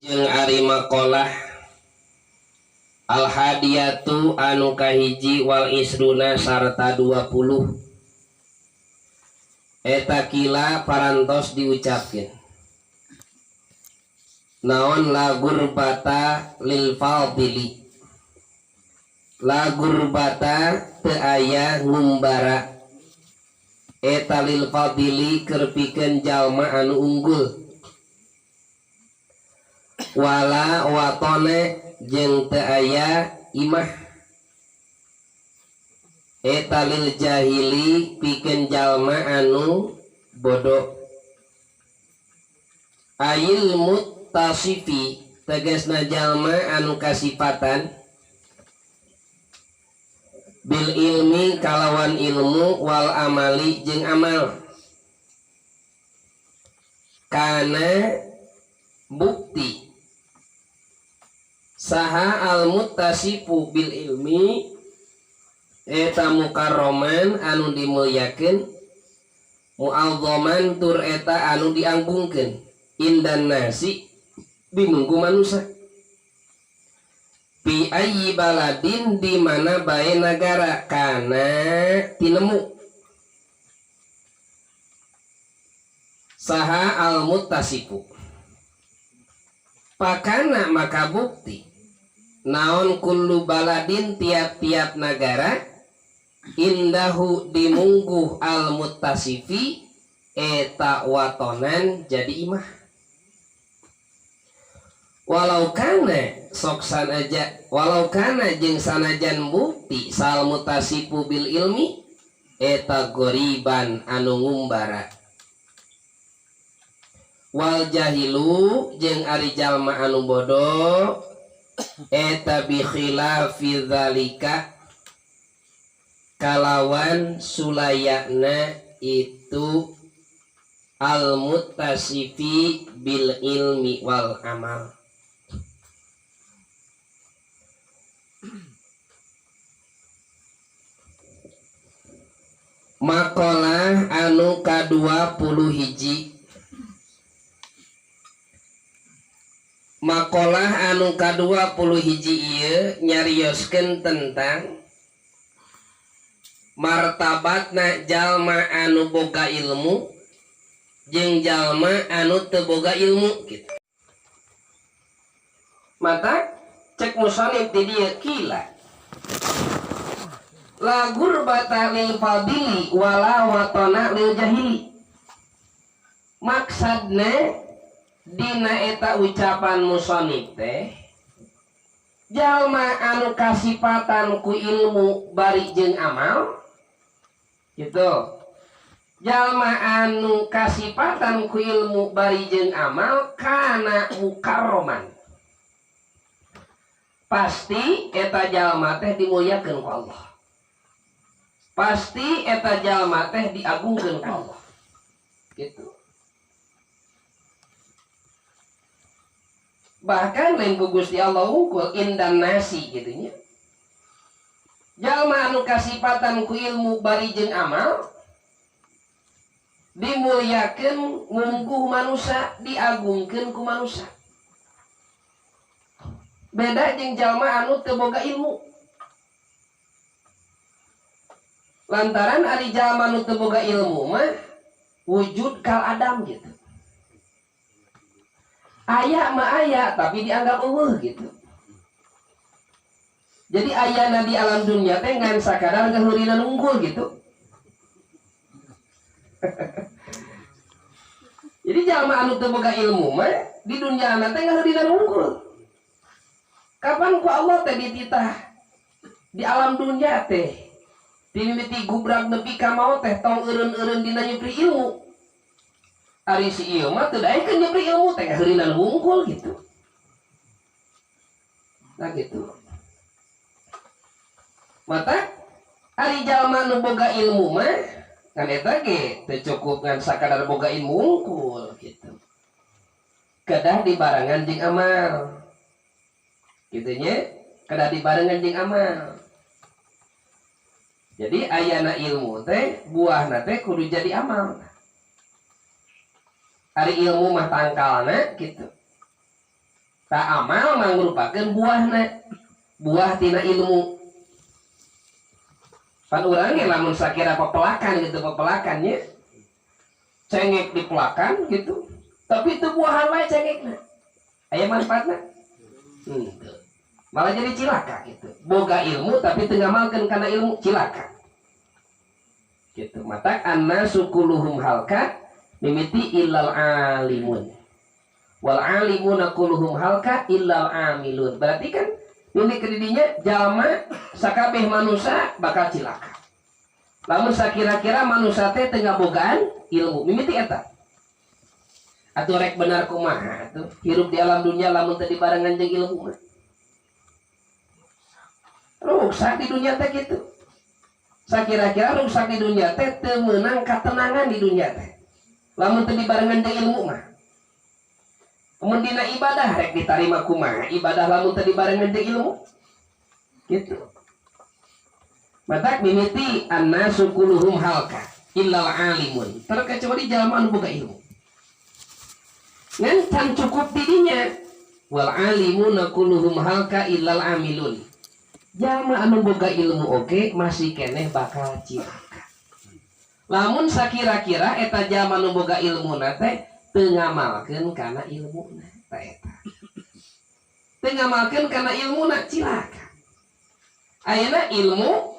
Jeung ari maqalah al-hadiyatu anu kahiji wal isruna sarta 20 eta kila parantos diucapkeun naon la gurbata lil fadili la gurbata teu aya ngumbara eta lil fadili keur pikeun jalma anu unggul wala watone jeung teu aya imah eta lil jahili pikeun jalma anu bodoh ayil muttasifi tegasna jalma anu kasipatan bil ilmi kalawan ilmu wal amali jeung amal kana bukti saha al muttasifu bil ilmi eta mukarroman anu dimulyakeun mu'azzaman tur eta anu dianggungkeun indan nasi binunggu manusia pi ayyi baladin di mana bae nagara kana tinemu saha al muttasifu pakana maka bukti naon kullu baladin tiap-tiap nagara indahu dimungguh al muttasifi eta watonan jadi imah walau kana sok sanaja walau kana jeung sanajan bukti sal muttasifu bil ilmi eta goriban anu ngumbara wal jahilu jeung ari jalma anu bodoh eta bi khilafi zalika kalawan sulayakna itu al muttasifi bil ilmi wal amal. Makalah anu ka-21 makalah anu ka-21 ieu nyarioskeun tentang martabatna jalma anu boga ilmu jeung jalma anu teu boga ilmu gitu. Mata cek musonif di dieu kila la gurbata lil fadili wala watona lil jahili. Maksudna dina eta ucapan musonif teh jalma anu kasipatan ku ilmu bari jeung amal gitu. Jalma anu kasipatan ku ilmu bari jeung amal kana mukarroman pasti eta jalma teh dimuliakeun ku Allah, pasti eta jalma teh diagungkeun ku Allah gitu. Bahkan lain ku Gusti Allah unggul indan nasi gitu nya. Jalma anu kasipatan ku ilmu bari jeung amal dimuliakeun ngungguh manusia, diagungkeun ku manusia. Beda jeung jalma anu teu boga ilmu. Lantaran ari jalma anu teu boga ilmu mah wujud kal adam gitu. Aya mah aya tapi dianggap eueuh gitu. Jadi ayana di alam dunia teh ngan sakadar kaheurinan unggul gitu. Jadi jalma anu teu boga ilmu mah di dunia na teh ngaheurinan unggul. Kapan ku Allah teh dititah di alam dunia teh dimimiti gubrak nepi ka maot teh tong eureun-eureun dina nyupri ilmu. Ari si ieu mah teu daekeun nyupri ilmu teh ngaheurinan wungkul gitu. Nah gitu. Mata ari jalma nu boga ilmu mah kan eta ge teu cukup ngan sakadar boga ilmu wungkul gitu. Kedah dibarengan jeung amal. Gitu nya, kedah dibarengan jeung amal. Jadi ayana ilmu teh buahna teh kudu jadi amal. Ari ilmu mah tangkalna gitu. Tak amal mangrupakeun buahna, buah tina ilmu. Pan urang ge lamun sakira pepelakan gitu, pepelakannya cengek dipelakan gitu, tapi itu buahan wae cengekna, aya manfaatna? Henteu. Malah jadi cilaka gitu. Boga ilmu tapi teu ngamalkeun kana ilmu, cilaka. Gitu. Matak annasu kulluhum halka mimiti illal alimun. Wal alimuna kulluhum halka illal amilun. Berarti kan ini kedidinya jalma sakabeh manusia bakal cilaka. Lamun sakira-kira manusia teh teu ngabogaan ilmu, mimiti eta. Atuh rek benar kumaha atuh hirup di alam dunia lamun teu dibarengan jeung ilmu mah. Ruksak di dunia teh kitu. Sakira-kira ruksak di dunia teh teu meunang katenangan di dunia teh. Lamun teu dibarengan jeung ilmu mah. Mun dina ibadah rek ditarima kumaha ibadah lamun teu dibarengan jeung ilmu gitu. Matak mimiti annasu kulluhum halka illal alimun, terkecuali jalma anu boga ilmu. Ngan can cukup didinya wal alimuna kulluhum halka illal amilun. Jalma anu boga ilmu oge masih keneh bakal cilaka. Lamun sakira-kira eta jalma anu boga ilmuna teh teu ngamalkeun kana ilmuna, ta eta. Teu ngamalkeun kana ilmuna cilaka. Ayeuna ilmu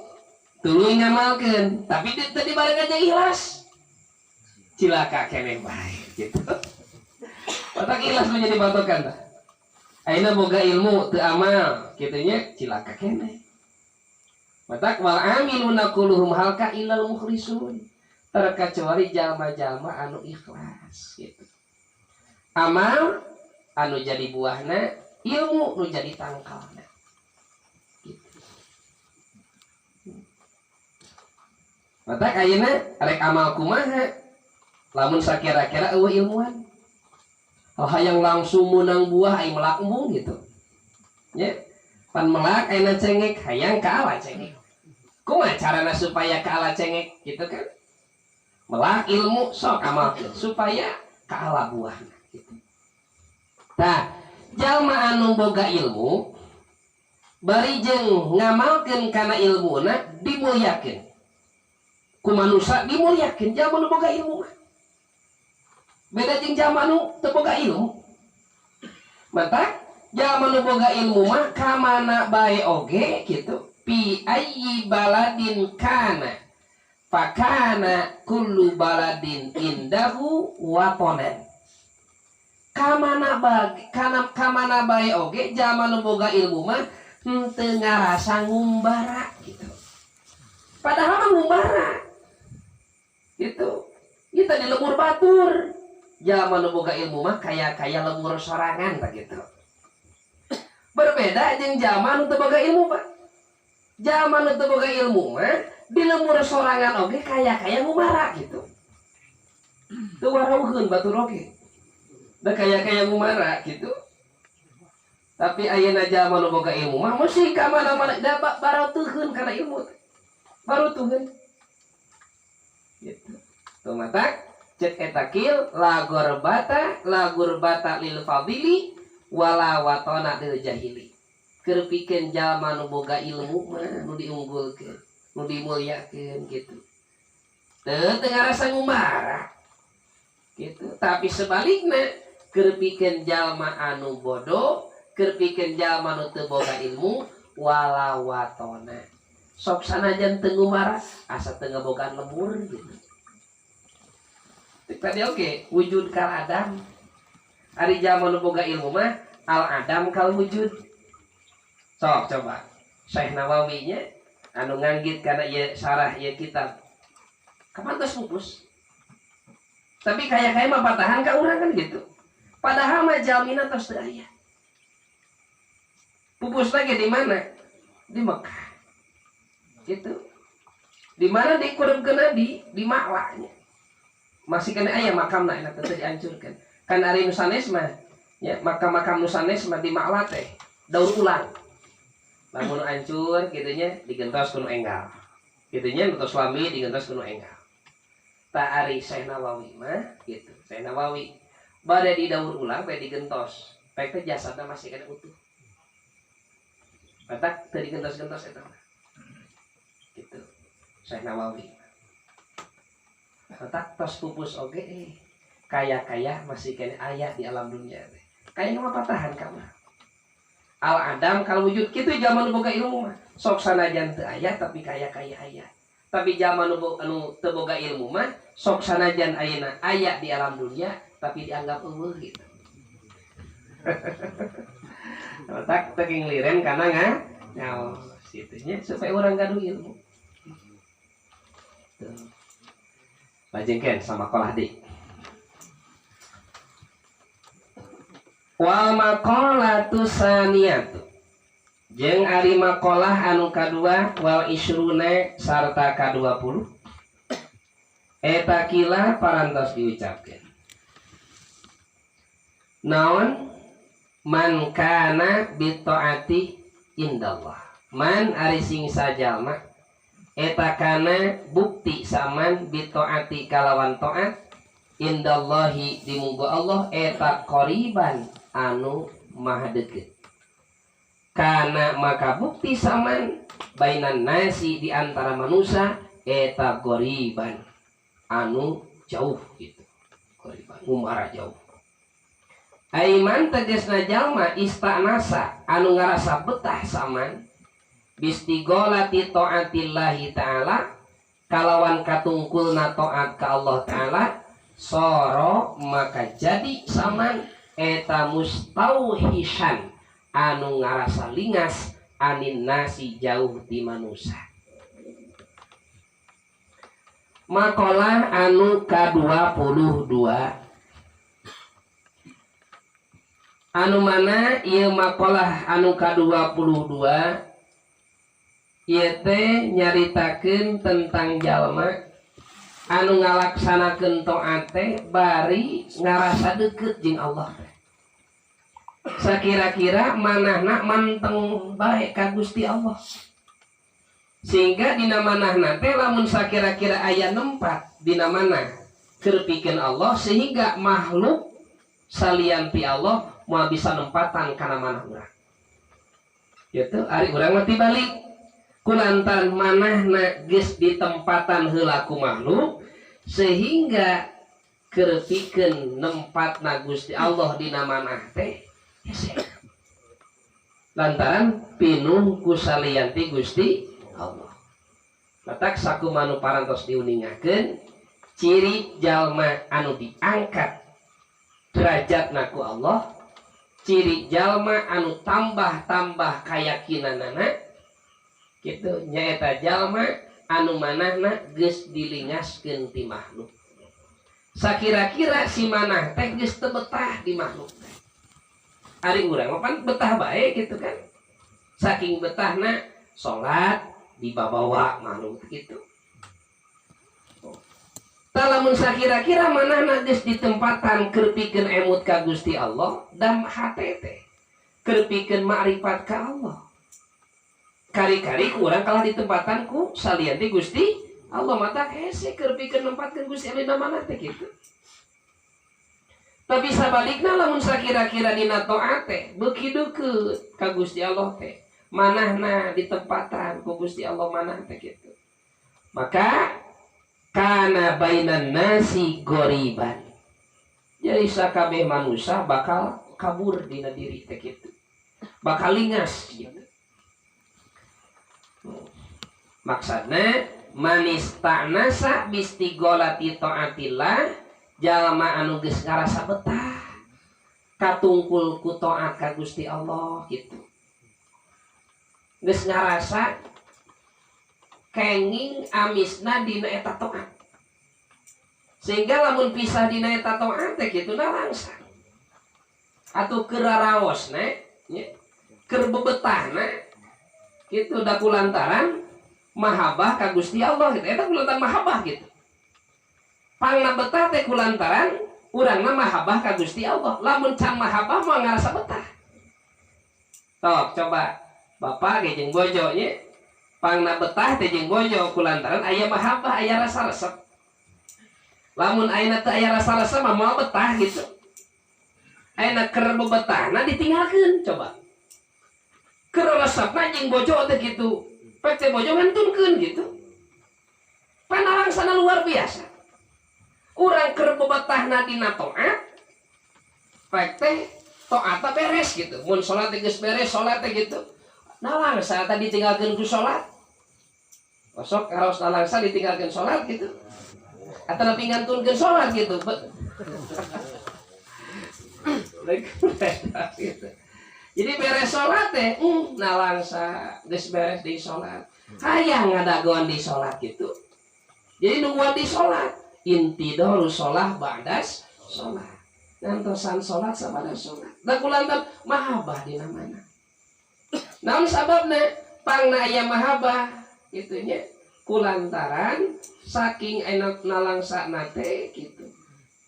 tuluy ngamalkeun, tapi teu dibarengan jeung ikhlas. Cilaka keneh bae gitu. Otak ikhlas menjadi patokan tah. Ayeuna boga ilmu teu amal, kitu nya cilaka keneh. Matak wal amiluna kulluhum halka illal mukhlisun. Terkecuali jalma-jalma anu ikhlas gitu. Amal anu jadi buahna, ilmu nu jadi tangkalna. Gitu. Matak ayeuna rek amal kumaha lamun sakira-kira eueuh ilmuan. Hayang langsung meunang buah ai melak embung gitu. Nya, pan melak ayeuna cengek hayang kaala cengek. Kumaha carana supaya kaala cengek gitu kan? Melak ilmu sok amalkeun supaya kaala buahna gitu. Tah, jalma anu boga ilmu bari jeung ngamalkeun kana ilmuna dimuliakeun. Ku manusa dimuliakeun jalma anu boga ilmu mah. Beda jeung jalma anu teu boga ilmu. Matak jalma anu boga ilmu mah ka mana bae oge gitu. Pi ayyi baladin kana fakana kullu baladin indahu watonan. Kamana bagi kana kamana bae oge jalma nu boga ilmu mah henteu ngarasa ngumbara gitu. Padahal mah ngumbara. Gitu. Kita di lemur batur. Jalma nu boga ilmu mah kaya-kaya lemur sorangan tah gitu. Berbeda jeung jalma nu teu boga ilmu, Pak. Jalma nu teu boga ilmu mah di lemur sorangan oge kaya-kaya ngumbara gitu. Teu warauheun batur oge. Da kaya-kaya ngumbara gitu. Tapi ayeuna jalma nu boga ilmu mah mesti ka mana-mana da baratuheun kana ilmu. Barutuheun. Gitu. Tumatak cek eta kil la gurbata lil fadili wala watona lil jahili. Keur pikeun jalma nu boga ilmu mah nu diunggulkeun, nu dimuliakeun gitu. Teu ngarasa ngumbara. Gitu. Tapi sebalikna keur pikeun jalma anu bodoh, keur pikeun jalma nu teu boga ilmu wala watona. Sok sanajan teu ngumbara asa teu ngabogaan lembur gitu. Tadi oke, wujud kal adam. Ari jalma nu boga ilmu mah al adam kal wujud. Sok coba Syekh Nawawi nya anu nganggit kana ieu sarah ieu kitab. Kapan tos pupus? Tapi kaya-kaya mah patahan ka urang kan gitu. Padahal mah jalmina tos teu aya. Pupus lagi di mana? Di Mekah. Gitu. Di mana dikurebkeun di Maklanya. Masih kena aya makamna enak teu dihancurkan. Kan ari nu sanes mah ya makam-makam nu sanes mah di Makla teh daur ulang. Lamun hancur kitu nya digentos ku nu enggal. Kitu nya nu tos lami digentos ku nu enggal. Ta ari Syekh Nawawi mah gitu. Syekh Nawawi bade didaur ulang bade digentos. Pek teh jasadna masih kena utuh. Batak teu digentos-gentos eta mah. Gitu. Syekh Nawawi. Batak tos pupus oge kaya-kaya masih kena aya di alam dunia teh. Kaya mah patahan ka mah. Al adam kalau wujud kitu zaman boga ilmu mah. Sok sanajan teu aya tapi kaya-kaya aya. Tapi zaman anu teu boga ilmu mah sok sanajan ayeuna aya di alam dunia tapi dianggap eueuh gitu. Tak teking liren kana ngaos kitu nya supaya urang gaduh ilmu. Tuh. Lajengkeun sama kolah deui. Wal maqalatu saniyatu jeung ari maqalah anu kadua wal isruna sarta ka-20 eta kila parantos diucapkeun. Naon man kana bi taati indallah. Man ari sing sajalma eta kana bukti saman bi taati kalawan taat indallahi di muga Allah eta qariban anu maha deukeut. Kana maka bukti saman bainan nasi di antara manusia eta qariban anu jauh gitu. Qariban umara jauh. Aiman tegasna jalma istanasa anu ngarasa betah saman bistigolati taatillahi ta'ala kalawan katungkulna taat ka Allah ta'ala soro maka jadi saman eta mustauhisan anu ngarasa lingas anin nasi jauh di manusia. Makalah anu ka-22 anu mana ieu makalah anu ka-22 ieu teh nyaritakeun tentang jalma anu ngalaksanakeun taat teh bari ngarasa deukeut jeung Allah teh. Sakira-kira manahna manteng bae ka Gusti Allah. Sehingga dina manahna teh lamun sakira-kira aya nempat dina manah keur pikeun Allah sehingga makhluk salian ti Allah moal bisa nempatan kana manah urang. Gitu, ari urang mah tibalik kulantaran manahna geus ditempatan heula ku makhluk sehingga keur pikeun nempatna Gusti Allah dina manah teh hese. Lantaran pinuh ku salian ti Gusti Allah. Letak sakumanu parantos diuningakeun ciri jalma anu diangkat derajatna ku Allah, ciri jalma anu tambah-tambah kayakinanana kitu nyaeta jalma anu manahna geus dilingaskeun ti makhluk. Sakira-kira si manah teh geus teu betah di makhluk teh. Ari urang mah pan betah bae gitu kan. Saking betahna salat dibabawa makhluk gitu. Tah lamun sakira-kira manahna geus ditempatan keur pikeun emut ka Gusti Allah dam hate teh keur pikeun makrifat ka Allah. Kari-kari ku urang kalah ditempatan ku salian ti Gusti Allah mata hese keur pikeun nempatkeun Gusti Allah dina manah teh kitu. Tapi sabalikna lamun sakira-kira dina taat teh beuki deukeut ka Gusti Allah teh manahna ditempatan ku Gusti Allah manah teh kitu. Maka kana bainan nasi goriban. Jadi sakabeh manusia bakal kabur dina diri teh kitu. Bakal lingas gitu. Maksudna manista'nasa bistigolati ta'atillah jalma anu geus ngarasa betah katungkul ku taat ka Gusti Allah gitu. Geus ngarasa kenging amisna dina eta taat. Sehingga lamun pisah dina eta taat teh kitu na langsang. Atuh keur raraosna nya, keur bebetahna kitu da kulantaran mahabbah ka Gusti Allah gitu. Eta kulantaran mahabbah gitu. Pangna betah teh kulantaran urangna mahabbah ka Gusti Allah. Lamun can mahabbah moal ngarasa betah. Tok coba bapak ge jeung bojo nya. Pangna betah teh jeung bojo kulantaran aya mahabbah, aya rasa resep. Lamun ayeuna teu aya rasa resep mah moal betah gitu. Ayeuna keur bebetahna ditinggalkeun, coba. Keur resepna jeung bojo teh kitu. Pek teh bojo ngantunkeun gitu. Panalangsana luar biasa. Urang keur bebetahna dina taat, pek teh taatna beres gitu. Mun salat teh geus beres salat teh gitu. Nalangsa tadi ditinggalkeun ku salat. Osok harus nalangsa ditinggalkeun salat gitu. Atau nepi ngantunkeun salat gitu. Gitu. Jadi beres sholat teh, nalangsa geus beres di sholat. Hayang ngadagoan di sholat gitu. Jadi nungguan di sholat. Intidhoru sholah ba'das sholat. Ngantosan sholat sabada sholat. Da kulantan mahabbah dina mana. Naon sababna? Pangna aya mahabbah kitu nya. Kulantaran saking enak nalangsa teh gitu.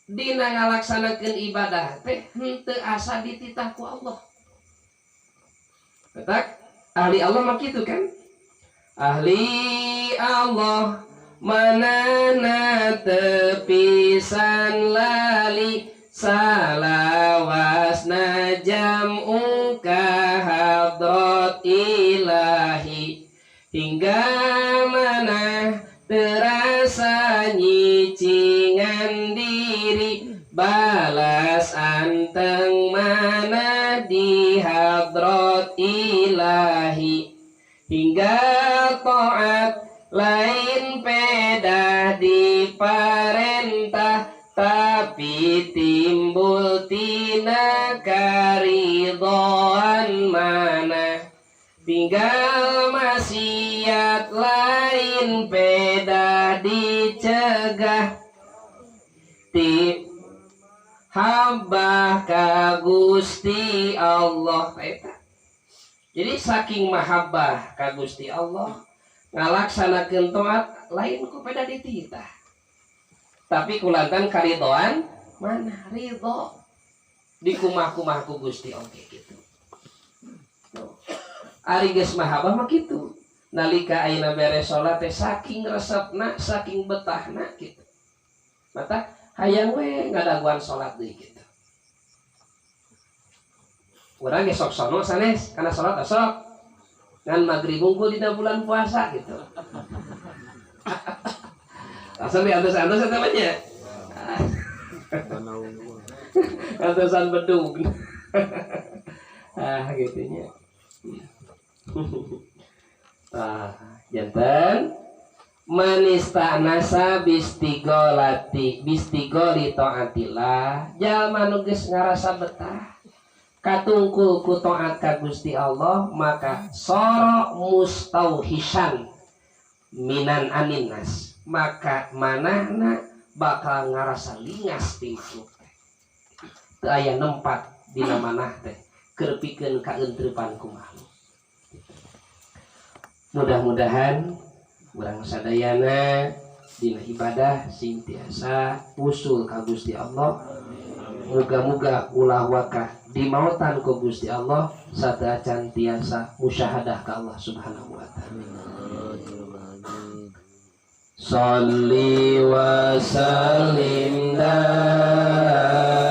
Dina ngalaksanakeun ibadah teh henteu asa dititah ku Allah. Ketak ahli Allah mah kitu kan? Ahli Allah manana tepisan lali salawasna jam'u ka hadrat ilahi hingga mana terasa nyicingan diri balas anteng mana di hadrat ilahi hingga taat lain pedah di parentah tapi timbul tina karidhoan mana tinggal maksiat lain pedah dicegah ti habah ka Gusti Allah eta. Jadi saking mahabbah ka Gusti Allah ngalaksanakeun taat lain ku peda dititah. Tapi kulantan karidoan mana ridho dikumah-kumah ku Gusti oge gitu. Ari geus mahabbah mah kitu. Nalika ayeuna beres salat teh saking resepna, saking betahna gitu. Mata hayang we ngadaguan salat deui gitu. Urang ge sok sono sanes kana salat osok. Ngan magrib unggul dina bulan puasa gitu. Langsung diantos-antos eta mah nya. Antosan bedug. Ah gitu nya. Ah, janten manistanasa bistigolati bistigoli taatillah jalma nu geus ngarasa betah katungkul ku taat ka Gusti Allah maka soro mustauhisan minan aninnas maka manahna bakal ngarasa lingas ti makhluk teh teu aya nempat dina manah teh keur pikeun kaentreupan ku makhluk. Mudah-mudahan urang sadayana dina ibadah sing tiasa usul ka Gusti Allah. Muga-muga ulah waka dimautan ku Gusti Allah sateuacan tiasa musyahadah ka Allah Subhanahu wa taala. Sholli wa sallim daiman.